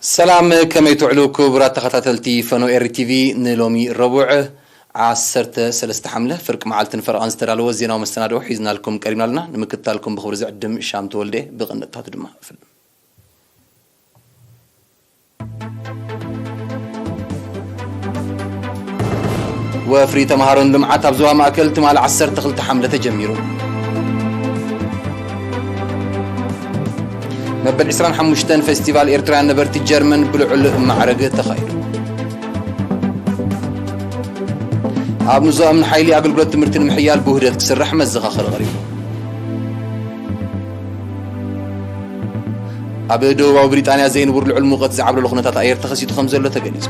ሰላም፣ ከመይ ትውዕሉ ክቡራት ተኸታተልቲ ፈኖ ኤሪ ቲቪ? ንሎሚ ረቡዕ ዓሰርተ ሰለስተ ሓምለ ፍርቂ መዓልትን ፈረቓን ዝተዳለወ ዜናዊ መሰናድኦ ሒዝናልኩም ቀሪብና ኣለና። ንምክትታልኩም ብኽብሪ ዝዕድም ሻም ተወልደ፣ ብቐንድታቱ ድማ ፍልም። ወፍሪ ተምሃሮን ልምዓት ኣብ ዞባ ማእከል ትማሊ ዓሰርተ ክልተ ሓምለ ተጀሚሩ። መበል ዕስራን ሓሙሽተን ፌስቲቫል ኤርትራውያን ነበርቲ ጀርመን ብልዑል ማዕረግ ተኻይዱ። ኣብ ንዞም ንሓይሊ ኣገልግሎት ትምህርቲ ንምሕያል ብውህደት ክስራሕ መዘኻኸሪ ቀሪቡ። ኣብ ደቡባዊ ብሪጣንያ ዘይንቡር ልዑል ሙቐት ዝዓብለሎ ኩነታት ኣየር ተኸሲቱ ከም ዘሎ ተገሊጹ።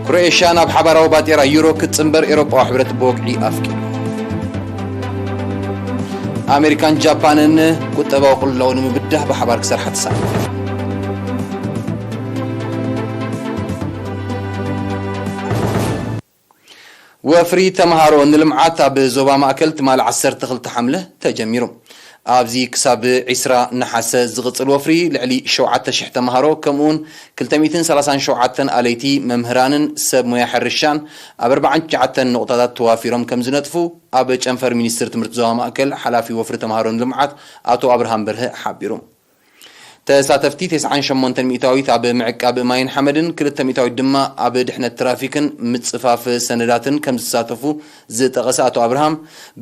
ክሮኤሽያ ናብ ሓባራዊ ባጤራ ዩሮ ክትጽንበር ኤውሮጳዊ ሕብረት ብወግዒ ኣፍቂዱ። ኣሜሪካን ጃፓንን ቁጠባዊ ቅልውላው ንምብዳህ ብሓባር ክሰርሓ ተሳተፋ። ወፍሪ ተምሃሮ ንልምዓት ኣብ ዞባ ማእከል ትማሊ ዓሰርተ ክልተ ሓምለ ተጀሚሩ። ኣብዚ ክሳብ ዕስራ ነሓሰ ዝቕጽል ወፍሪ ልዕሊ ሸውዓተ ሽሕ ተምሃሮ ከምኡውን ክልተ ሚእትን ሰላሳን ሸውዓተን ኣለይቲ፣ መምህራንን ሰብ ሞያ ሕርሻን ኣብ ኣርባዓን ትሽዓተን ነቑጣታት ተዋፊሮም ከም ዝነጥፉ ኣብ ጨንፈር ሚኒስትር ትምህርቲ ዞባ ማእከል ሓላፊ ወፍሪ ተምሃሮ ንልምዓት ኣቶ ኣብርሃም በርሀ ሓቢሩ። ተሳተፍቲ ተስዓን ሸሞንተን ሚእታዊት ኣብ ምዕቃብ ማይን ሓመድን፣ ክልተ ሚእታዊት ድማ ኣብ ድሕነት ትራፊክን ምጽፋፍ ሰነዳትን ከም ዝሳተፉ ዝጠቐሰ ኣቶ ኣብርሃም፣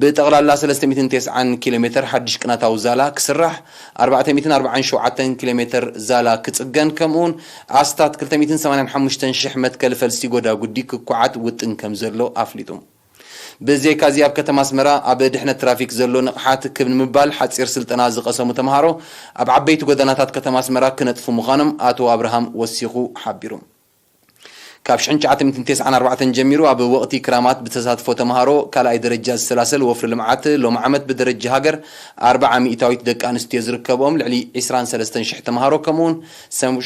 ብጠቕላላ ሰለስተ ሚእትን ተስዓን ኪሎ ሜተር ሓድሽ ቅናታዊ ዛላ ክስራሕ፣ ኣርባዕተ ሚእትን ኣርባዓን ሸውዓተን ኪሎ ሜተር ዛላ ክጽገን፣ ከምኡውን ኣስታት ክልተ ሚእትን ሰማንያን ሓሙሽተን ሽሕ መትከል ፈልሲ ጎዳጉዲ ክኳዓት ውጥን ከም ዘሎ ኣፍሊጡ። ብዘይካዚ ኣብ ከተማ ኣስመራ ኣብ ድሕነት ትራፊክ ዘሎ ንቕሓት ክብ ንምባል ሓጺር ስልጠና ዝቐሰሙ ተምሃሮ ኣብ ዓበይቲ ጎደናታት ከተማ ኣስመራ ክነጥፉ ምዃኖም ኣቶ ኣብርሃም ወሲኹ ሓቢሩ። ካብ ሽሕን ትሽዓተ ሚእትን ተስዓን ኣርባዕተን ጀሚሩ ኣብ ወቕቲ ክራማት ብተሳትፎ ተምሃሮ ካልኣይ ደረጃ ዝሰላሰል ወፍሪ ልምዓት ሎሚ ዓመት ብደረጃ ሃገር ኣርብዓ ሚእታዊት ደቂ ኣንስትዮ ዝርከብኦም ልዕሊ ዕስራን ሰለስተን ሽሕ ተምሃሮ ከምኡውን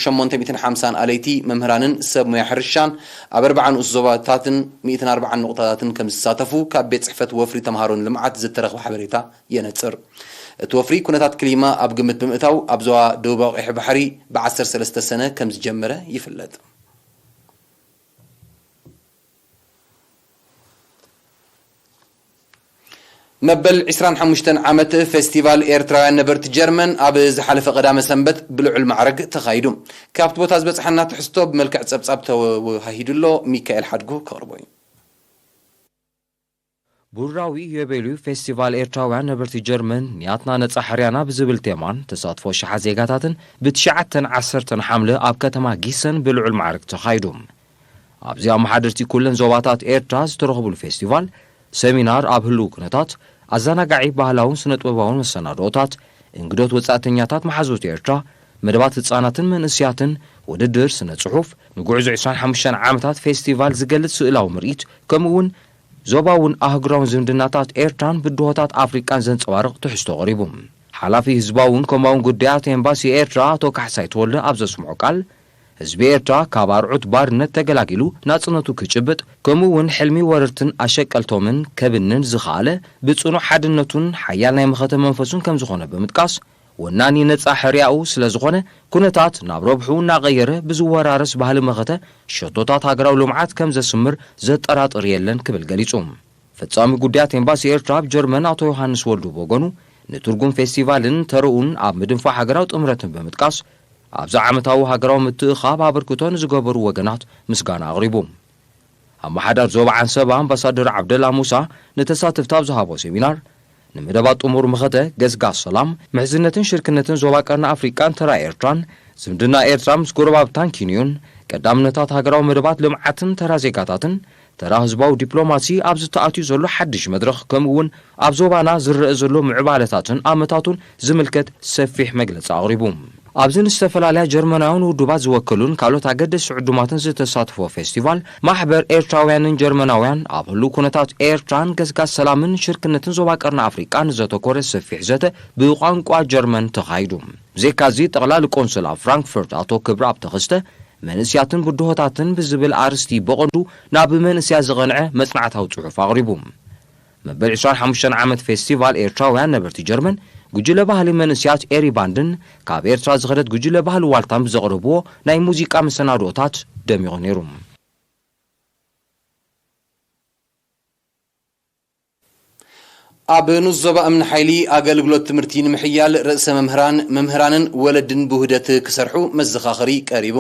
ሸሞንተ ሚእትን ሓምሳን ኣለይቲ መምህራንን ሰብ ሞያ ሕርሻን ኣብ ኣርብዓ ንኡስ ዞባታትን ሚእትን ኣርብዓን ነቑጣታትን ከም ዝሳተፉ ካብ ቤት ጽሕፈት ወፍሪ ተምሃሮን ልምዓት ዝተረኽበ ሓበሬታ የነጽር። እቲ ወፍሪ ኩነታት ክሊማ ኣብ ግምት ብምእታው ኣብ ዞባ ደቡባዊ ቀይሕ ባሕሪ ብዓሰርተ ሰለስተ ሰነ ከም ዝጀመረ ይፍለጥ። መበል ዕስራን ሓሙሽተን ዓመት ፌስቲቫል ኤርትራውያን ነበርቲ ጀርመን ኣብ ዝሓለፈ ቀዳመ ሰንበት ብልዑል ማዕረግ ተኻይዱ። ካብቲ ቦታ ዝበጽሓና ትሕዝቶ ብመልክዕ ጸብጻብ ተወሃሂዱ ኣሎ። ሚካኤል ሓድጉ ከቕርቦ እዩ። ቡራዊ ዮቤልዩ ፌስቲቫል ኤርትራውያን ነበርቲ ጀርመን ንያትና ነጻ ሕርያና ብዝብል ቴማን ተሳትፎ ሸሓት ዜጋታትን ብትሽዓተን ዓሰርተን ሓምለ ኣብ ከተማ ጊሰን ብልዑል ማዕረግ ተኻይዱ። ኣብዚ ኣመሓደርቲ ኩለን ዞባታት ኤርትራ ዝተረኽቡሉ ፌስቲቫል፣ ሰሚናር ኣብ ህልው ኩነታት፣ ኣዘናጋዒ ባህላውን ስነ-ጥበባውን መሰናድኦታት፣ እንግዶት ወጻእተኛታት መሓዙት ኤርትራ፣ መደባት ህጻናትን መንእስያትን፣ ውድድር ስነ ጽሑፍ፣ ንጉዕዞ ዕስራን ሓሙሽተን ዓመታት ፌስቲቫል ዝገልጽ ስእላዊ ምርኢት፣ ከምኡ እውን ዞባውን ኣህጉራውን ዝምድናታት ኤርትራን ብድሆታት ኣፍሪቃን ዘንጸባርቕ ትሕዝቶ ቀሪቡ። ሓላፊ ህዝባውን ኮማውን ጉዳያት ኤምባሲ ኤርትራ ኣቶ ካሕሳይ ተወልደ ኣብ ዘስምዖ ቃል፣ ህዝቢ ኤርትራ ካብ ኣርዑት ባርነት ተገላጊሉ ናጽነቱ ክጭብጥ፣ ከምኡ እውን ሕልሚ ወረርትን ኣሸቀልቶምን ከብንን ዝኸኣለ ብጽኑዕ ሓድነቱን ሓያል ናይ መኸተ መንፈሱን ከም ዝኾነ ብምጥቃስ፣ ወናኒ ነጻ ሕርያኡ ስለ ዝኾነ፣ ኩነታት ናብ ረብሑ እናቐየረ ብዝወራረስ ባህሊ መኸተ ሸቶታት ሃገራዊ ልምዓት ከም ዘስምር ዘጠራጥር የለን ክብል ገሊጹ። ፈጻሚ ጉዳያት ኤምባሲ ኤርትራ ኣብ ጀርመን ኣቶ ዮሃንስ ወልዱ ብወገኑ፣ ንትርጉም ፌስቲቫልን ተረኡን ኣብ ምድንፋዕ ሃገራዊ ጥምረትን ብምጥቃስ፣ ኣብዚ ዓመታዊ ሃገራዊ ምትእኻብ ኣበርክቶ ንዝገበሩ ወገናት ምስጋና ኣቕሪቡ። ኣመሓዳር ዞባ ዓንሰባ ኣምባሳደር ዓብደላ ሙሳ ንተሳተፍቲ ኣብ ዝሃቦ ሴሚናር፣ ንመደባት ጥሙር መኸተ ገስጋስ ሰላም፣ ምሕዝነትን ሽርክነትን ዞባ ቀርኒ ኣፍሪቃን ተራ ኤርትራን፣ ዝምድና ኤርትራ ምስ ጎረባብታን ኪንዮን፣ ቀዳምነታት ሃገራዊ መደባት ልምዓትን ተራ ዜጋታትን፣ ተራ ህዝባዊ ዲፕሎማሲ ኣብዚ ተኣትዩ ዘሎ ሓድሽ መድረኽ፣ ከምኡ እውን ኣብ ዞባና ዝረአ ዘሎ ምዕባለታትን ኣመታቱን ዝምልከት ሰፊሕ መግለጺ ኣቕሪቡ። ኣብዚ ንዝተፈላለያ ጀርመናውያን ውድባት ዝወከሉን ካልኦት ኣገደስቲ ዕዱማትን ዝተሳተፎ ፌስቲቫል፣ ማሕበር ኤርትራውያንን ጀርመናውያን ኣብ ህሉው ኩነታት ኤርትራን ገስጋስ ሰላምን ሽርክነትን ዞባ ቀርኒ ኣፍሪቃ ንዘተኮረ ሰፊሕ ዘተ ብቋንቋ ጀርመን ተኻይዱ። ብዘይካዚ፣ ጠቕላሊ ቆንስል ኣብ ፍራንክፈርት ኣቶ ክብረኣብ ተኸስተ፣ መንእስያትን ብድሆታትን ብዝብል ኣርእስቲ ብቐንዱ ናብ መንእስያት ዝቐንዐ መጽናዕታዊ ጽሑፍ ኣቕሪቡ። መበል ዕስራን ሓሙሽተን ዓመት ፌስቲቫል ኤርትራውያን ነበርቲ ጀርመን፣ ጉጅለ ባህሊ መንእስያት ኤሪ ባንድን ካብ ኤርትራ ዝኸደት ጉጅለ ባህሊ ዋልታን ብዘቕረብዎ ናይ ሙዚቃ መሰናድኦታት ደሚቑ ነይሩ። ኣብ ንኡስ ዞባ እምኒ ሓይሊ ኣገልግሎት ትምህርቲ ንምሕያል ርእሰ መምህራን፣ መምህራንን ወለድን ብውህደት ክሰርሑ መዘኻኸሪ ቀሪቡ።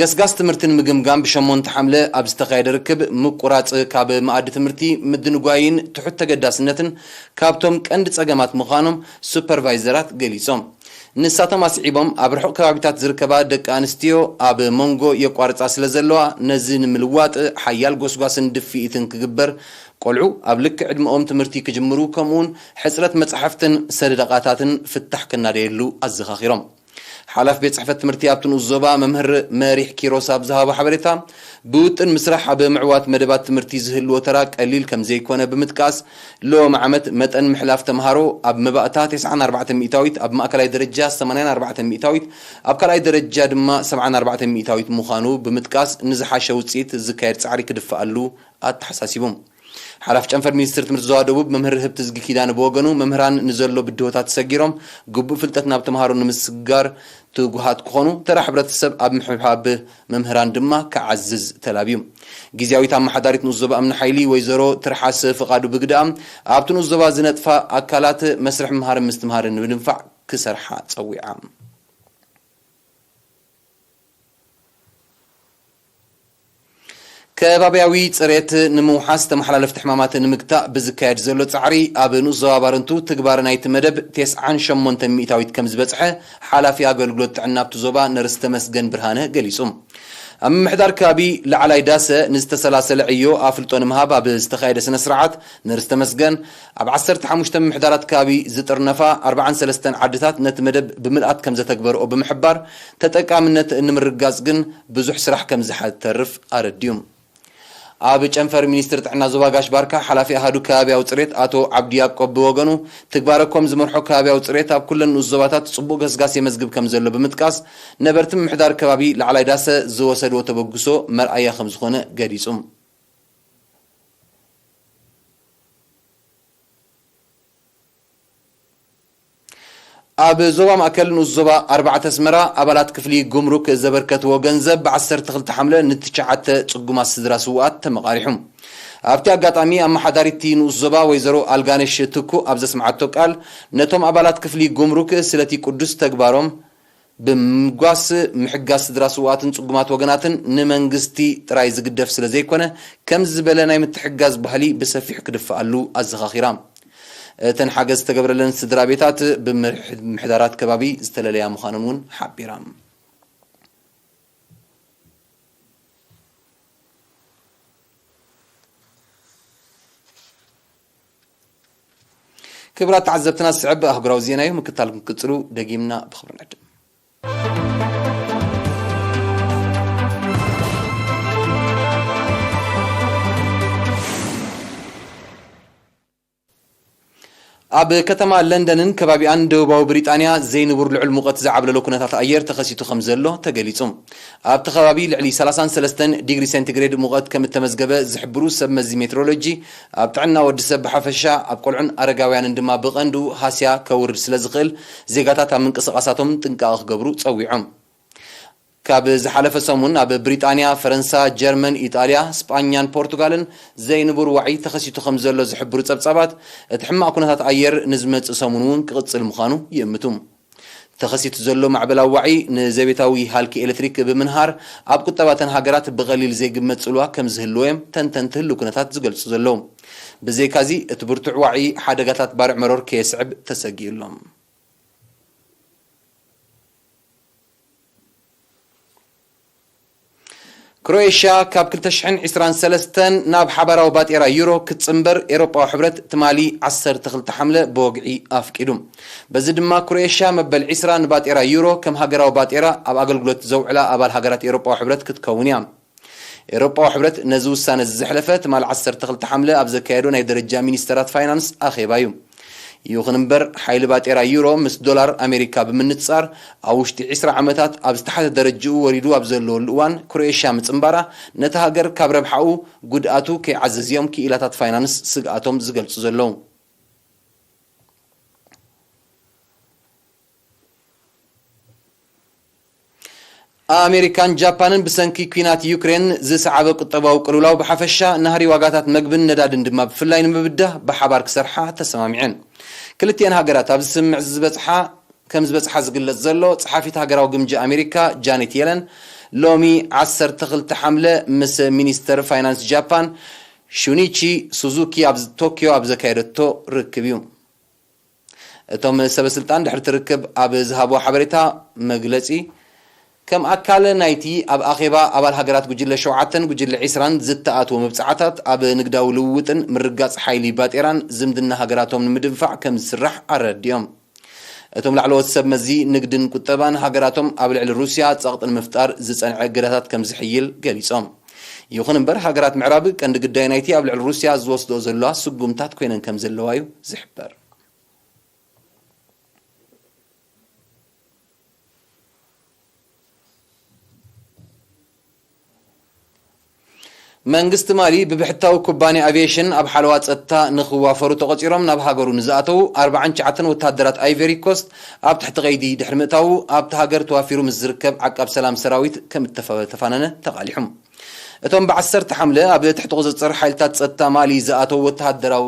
ገስጋስ ትምህርቲ ንምግምጋም ብሸሞንተ ሓምለ ኣብ ዝተኻየደ ርክብ ምቁራጽ ካብ መኣዲ ትምህርቲ ምድንጓይን ትሑት ተገዳስነትን ካብቶም ቀንዲ ጸገማት ምዃኖም ሱፐርቫይዘራት ገሊጾም። ንሳቶም ኣስዒቦም፣ ኣብ ርሑቕ ከባቢታት ዝርከባ ደቂ ኣንስትዮ ኣብ መንጎ የቋርጻ ስለ ዘለዋ፣ ነዚ ንምልዋጥ ሓያል ጎስጓስን ድፍኢትን ክግበር፣ ቆልዑ ኣብ ልክዕ ዕድመኦም ትምህርቲ ክጅምሩ፣ ከምኡውን ሕጽረት መጻሕፍትን ሰደቓታትን ፍታሕ ክናደየሉ ኣዘኻኺሮም። ሓላፊ ቤት ጽሕፈት ትምህርቲ ኣብቲ ንኡስ ዞባ መምህር መሪሕ ኪሮስ ኣብ ዝሃቦ ሓበሬታ፣ ብውጥን ምስራሕ ኣብ ምዕዋት መደባት ትምህርቲ ዝህልዎ ተራ ቀሊል ከም ዘይኮነ ብምጥቃስ፣ ሎሚ ዓመት መጠን ምሕላፍ ተምሃሮ ኣብ መባእታ ተስዓን ኣርባዕተን ሚእታዊት፣ ኣብ ማእከላይ ደረጃ ሰማንያን ኣርባዕተን ሚእታዊት፣ ኣብ ካልኣይ ደረጃ ድማ ሰብዓን ኣርባዕተን ሚእታዊት ምዃኑ ብምጥቃስ፣ ንዝሓሸ ውጽኢት ዝካየድ ጻዕሪ ክድፍኣሉ ኣተሓሳሲቡ። ሓላፊ ጨንፈር ሚኒስትሪ ትምህርቲ ዞባ ደቡብ መምህር ህብትዝጊ ኪዳነ ብወገኑ፣ መምህራን ንዘሎ ብድሆታት ሰጊሮም ግቡእ ፍልጠት ናብ ተምሃሮ ንምስጋር ትጉሃት ክኾኑ፣ ተራ ሕብረተሰብ ኣብ ምሕብሓብ መምህራን ድማ ክዓዝዝ ተላብዩ። ግዝያዊት ኣመሓዳሪት ንኡስ ዞባ እምኒ ሓይሊ ወይዘሮ ትርሓስ ፍቓዱ ብግደኣ፣ ኣብቲ ንኡስ ዞባ ዝነጥፋ ኣካላት መስርሕ ምምሃርን ምስትምሃርን ንምድንፋዕ ክሰርሓ ጸዊዓ። ከባብያዊ ጽሬት ንምውሓስ፣ ተመሓላለፍቲ ሕማማት ንምግታእ ብዝካየድ ዘሎ ጻዕሪ፣ ኣብ ንኡስ ዞባ ባረንቱ ትግባረ ናይቲ መደብ ተስዓን ሸሞንተን ሚእታዊት ከም ዝበጽሐ ሓላፊ ኣገልግሎት ጥዕና ኣብቲ ዞባ ነርስ ተመስገን ብርሃነ ገሊጹ። ኣብ ምምሕዳር ከባቢ ላዕላይ ዳሰ ንዝተሰላሰለ ዕዮ ኣፍልጦ ንምሃብ ኣብ ዝተኻየደ ስነ ስርዓት፣ ነርስ ተመስገን፣ ኣብ ዓሰርተ ሓሙሽተ ምምሕዳራት ከባቢ ዝጥርነፋ ኣርባዓን ሰለስተን ዓድታት ነቲ መደብ ብምልኣት ከም ዘተግበርኦ ብምሕባር፣ ተጠቃምነት ንምርግጋጽ ግን ብዙሕ ስራሕ ከም ዝሓተርፍ ኣረዲኡ። ኣብ ጨንፈር ሚኒስትሪ ጥዕና ዞባ ጋሽ ባርካ፣ ሓላፊ ኣሃዱ ከባብያዊ ጽሬት ኣቶ ዓብዲ ያቆብ ብወገኑ፣ ትግባረ ኮም ዝመርሖ ከባብያዊ ጽሬት ኣብ ኩለን ንኡስ ዞባታት ጽቡቕ ገስጋስ የመዝግብ ከም ዘሎ ብምጥቃስ፣ ነበርቲ ምምሕዳር ከባቢ ላዕላይ ዳሰ ዝወሰድዎ ተበግሶ መርኣያ ከም ዝኾነ ገሊጹ። ኣብ ዞባ ማእከል ንኡስ ዞባ ኣርባዕተ ኣስመራ፣ ኣባላት ክፍሊ ጉምሩክ ዘበርከትዎ ገንዘብ ብዓሰርተ ክልተ ሓምለ ንትሽዓተ ጽጉማት ስድራ ስዉኣት ተመቓሪሑ። ኣብቲ ኣጋጣሚ፣ ኣመሓዳሪቲ ንኡስ ዞባ ወይዘሮ ኣልጋነሽ ትኩ ኣብ ዘስምዓቶ ቃል፣ ነቶም ኣባላት ክፍሊ ጉምሩክ ስለቲ ቅዱስ ተግባሮም ብምምጓስ፣ ምሕጋዝ ስድራ ስዉኣትን ጽጉማት ወገናትን ንመንግስቲ ጥራይ ዝግደፍ ስለ ዘይኮነ፣ ከምዚ ዝበለ ናይ ምትሕግጋዝ ባህሊ ብሰፊሑ ክድፍኣሉ ኣዘኻኺራ። እተን ሓገዝ ዝተገብረለን ስድራ ቤታት ብምምሕዳራት ከባቢ ዝተለለያ ምዃነን እውን ሓቢራ። ክቡራት ተዓዘብትና፣ ዝስዕብ ኣህጉራዊ ዜና እዩ። ምክትታል ክንቅጽሉ ደጊምና ብኽብሪ ንዕድም። ኣብ ከተማ ለንደንን ከባቢኣን ደቡባዊ ብሪጣንያ ዘይንቡር ልዑል ሙቐት ዝዓብለሎ ኩነታት ኣየር ተኸሲቱ ከም ዘሎ ተገሊጹ። ኣብቲ ከባቢ ልዕሊ ሰላሳን ሰለስተን ዲግሪ ሴንቲግሬድ ሙቐት ከም እተመዝገበ ዝሕብሩ ሰብ መዚ ሜትሮሎጂ፣ ኣብ ጥዕና ወዲ ሰብ ብሓፈሻ፣ ኣብ ቆልዑን ኣረጋውያንን ድማ ብቐንዱ ሃስያ ከውርድ ስለ ዝኽእል፣ ዜጋታት ኣብ ምንቅስቓሳቶም ጥንቃቐ ክገብሩ ጸዊዖም። ካብ ዝሓለፈ ሰሙን ኣብ ብሪጣንያ፣ ፈረንሳ፣ ጀርመን፣ ኢጣልያ፣ ስጳኛን ፖርቱጋልን ዘይንቡር ዋዒ ተኸሲቱ ከም ዘሎ ዝሕብሩ ጸብጻባት፣ እቲ ሕማቕ ኩነታት ኣየር ንዝመጽእ ሰሙን እውን ክቕጽል ምዃኑ ይእምቱ። ተኸሲቱ ዘሎ ማዕበላዊ ዋዒ ንዘቤታዊ ሃልኪ ኤሌክትሪክ ብምንሃር፣ ኣብ ቁጠባ እተን ሃገራት ብቐሊል ዘይግመት ጽልዋ ከም ዝህልዎ እዮም ተንተንቲ ህሉው ኩነታት ዝገልጹ ዘለዉ። ብዘይካዚ፣ እቲ ብርቱዕ ዋዒ ሓደጋታት ባርዕ መሮር ከየስዕብ ተሰጊኡ ኣሎ። ክሮኤሽያ ካብ ክልተ ሽሕን ዕስራን ሰለስተን ናብ ሓባራዊ ባጤራ ዩሮ ክትጽንበር ኤሮጳዊ ሕብረት ትማሊ ዓሰርተ ክልተ ሓምለ ብወግዒ ኣፍቂዱ። በዚ ድማ ክሮኤሽያ መበል ዕስራ ንባጤራ ዩሮ ከም ሃገራዊ ባጤራ ኣብ ኣገልግሎት ዘውዕላ ኣባል ሃገራት ኤሮጳዊ ሕብረት ክትከውን እያ። ኤሮጳዊ ሕብረት ነዚ ውሳነ እዚ ዘሕለፈ ትማሊ ዓሰርተ ክልተ ሓምለ ኣብ ዘካየዶ ናይ ደረጃ ሚኒስተራት ፋይናንስ ኣኼባ እዩ። ይኹን እምበር፣ ሓይሊ ባጤራ ዩሮ ምስ ዶላር ኣሜሪካ ብምንጻር፣ ኣብ ውሽጢ ዕስራ ዓመታት ኣብ ዝተሓተ ደረጅኡ ወሪዱ ኣብ ዘለወሉ እዋን፣ ክሮኤሽያ ምጽንባራ ነቲ ሃገር ካብ ረብሓኡ ጉድኣቱ ከይዓዝዝ እዮም ክኢላታት ፋይናንስ ስግኣቶም ዝገልጹ ዘለዉ። ኣሜሪካን ጃፓንን ብሰንኪ ኲናት ዩክሬን ዝሰዓበ ቁጠባዊ ቅልውላው ብሓፈሻ፣ ናህሪ ዋጋታት መግብን ነዳድን ድማ ብፍላይ ንምብዳህ ብሓባር ክሰርሓ ተሰማሚዐን። ክልቲኤን ሃገራት ኣብዚ ስምምዕ ዝበጽሓ፣ ከም ዝበጽሓ ዝግለጽ ዘሎ፣ ጸሓፊት ሃገራዊ ግምጃ ኣሜሪካ ጃኔት የለን ሎሚ ዓሰርተ ክልተ ሓምለ ምስ ሚኒስተር ፋይናንስ ጃፓን ሹኒቺ ሱዙኪ ኣብ ቶኪዮ ኣብ ዘካየደቶ ርክብ እዩ። እቶም ሰበ ስልጣን ድሕሪ እቲ ርክብ ኣብ ዝሃብዎ ሓበሬታ መግለጺ፣ ከም ኣካል ናይቲ ኣብ ኣኼባ ኣባል ሃገራት ጉጅለ ሸውዓተን ጉጅለ ዕስራን ዝተኣትዎ መብጽዓታት ኣብ ንግዳዊ ልውውጥን ምርጋጽ ሓይሊ ባጤራን ዝምድና ሃገራቶም ንምድንፋዕ ከም ዝስራሕ ኣረዲኦም። እቶም ላዕለዎት ሰብ መዚ ንግድን ቁጠባን፣ ሃገራቶም ኣብ ልዕሊ ሩስያ ጸቕጢ ንምፍጣር ዝጸንዐ እገዳታት ከም ዝሕይል ገሊጾም። ይኹን እምበር፣ ሃገራት ምዕራብ ቀንዲ ግዳይ ናይቲ ኣብ ልዕሊ ሩስያ ዝወስዶ ዘለዋ ስጉምታት ኮይነን ከም ዘለዋ እዩ ዝሕበር። መንግስቲ ማሊ ብብሕታዊ ኩባንያ ኣቪዬሽን ኣብ ሓለዋ ጸጥታ ንኽዋፈሩ ተቖጺሮም ናብ ሃገሩ ንዝኣተዉ ኣርባዓን ትሽዓተን ወተሃደራት ኣይቨሪ ኮስት ኣብ ትሕቲ ቀይዲ ድሕሪ ምእታዉ፣ ኣብቲ ሃገር ተዋፊሩ ምስ ዝርከብ ዓቃብ ሰላም ሰራዊት ከም እተፈ-፣ ተፋነነ ተቓሊሑ። እቶም ብዓሰርተ ሓምለ ኣብ ትሕቲ ቁጽጽር ሓይልታት ጸጥታ ማሊ ዝኣተዉ ወተሃደራዊ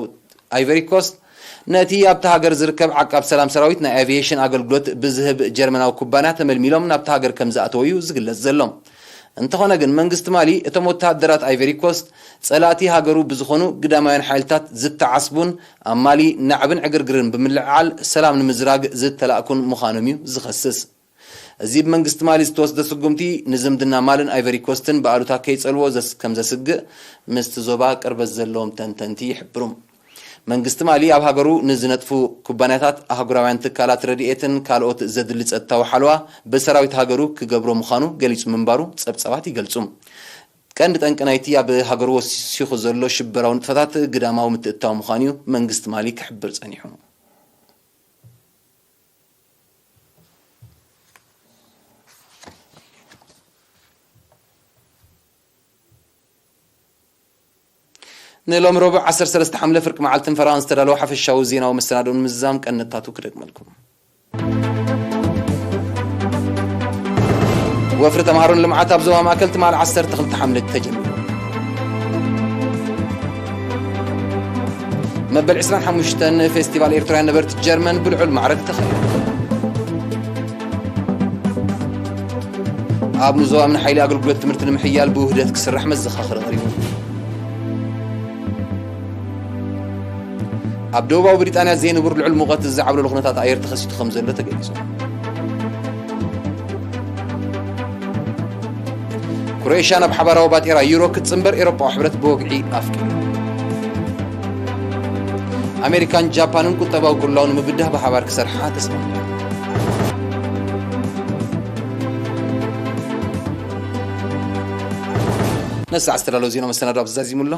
ኣይቨሪ ኮስት፣ ነቲ ኣብታ ሃገር ዝርከብ ዓቃብ ሰላም ሰራዊት ናይ ኣቪዬሽን ኣገልግሎት ብዝህብ ጀርመናዊ ኩባንያ ተመልሚሎም ናብታ ሃገር ከም ዝኣተወ እዩ ዝግለጽ ዘሎ። እንተኾነ ግን፣ መንግስቲ ማሊ፣ እቶም ወተሃደራት ኣይቨሪ ኮስት፣ ጸላእቲ ሃገሩ ብዝኾኑ ግዳማውያን ሓይልታት ዝተዓስቡን ኣብ ማሊ ናዕብን ዕግርግርን ብምልዕዓል ሰላም ንምዝራግ ዝተላእኩን ምዃኖም እዩ ዝኸስስ። እዚ ብመንግስቲ ማሊ ዝተወስደ ስጉምቲ፣ ንዝምድና ማልን ኣይቨሪ ኮስትን ብኣሉታ ከይጸልዎ ዘስ-፣ ከም ዘስግእ ምስቲ ዞባ ቅርበት ዘለዎም ተንተንቲ ይሕብሩ። መንግስቲ ማሊ ኣብ ሃገሩ ንዝነጥፉ ኩባንያታት፣ ኣህጉራውያን ትካላት ረድኤትን ካልኦት ዘድሊ ጸጥታዊ ሓለዋ ብሰራዊት ሃገሩ ክገብሮ ምዃኑ ገሊጹ ምንባሩ ጸብጻባት ይገልጹ። ቀንዲ ጠንቂ ናይቲ ኣብ ሃገሩ ወሲኹ ዘሎ ሽበራዊ ንጥፈታት ግዳማዊ ምትእትታው ምዃኑ እዩ መንግስቲ ማሊ ክሕብር ጸኒሑ። ንሎሚ ረቡዕ ዓሰርተ ሰለስተ ሓምለ ፍርቂ መዓልትን ፈረቓን ዝተዳለወ ሓፈሻዊ ዜናዊ መሰናድኦ ንምዝዛም ቀንድታቱ ክደግመልኩም። ወፍሪ ተምሃሮን ልምዓት ኣብ ዞባ ማእከል ትማሊ ዓሰርተ ክልተ ሓምለ ተጀሚሩ። መበል ዕስራን ሓሙሽተን ፌስቲቫል ኤርትራውያን ነበርቲ ጀርመን ብልዑል ማዕረግ ተኻይዱ። ኣብ ንዞባም ንሓይሊ ኣገልግሎት ትምህርቲ ንምሕያል ብውህደት ክስራሕ መዘኻኸሪ ቀሪቡ። ኣብ ደቡባዊ ብሪጣንያ ዘይንቡር ልዑል ሙቐት ዝዓብለሉ ኩነታት ኣየር ተኸሲቱ ከም ዘሎ ተገሊጹ። ክሮኤሽያ ናብ ሓባራዊ ባጤራ ዩሮ ክትጽንበር ኤሮጳዊ ሕብረት ብወግዒ ኣፍቂዱ። ኣሜሪካን ጃፓንን ቁጠባዊ ቅልውላው ንምብዳህ ብሓባር ክሰርሓ ተስማሚዐን። ነዚ ሰዓት ዝተዳለወ ዜና መሰናዶ ኣብዚ ዛዚሙ ኣሎ።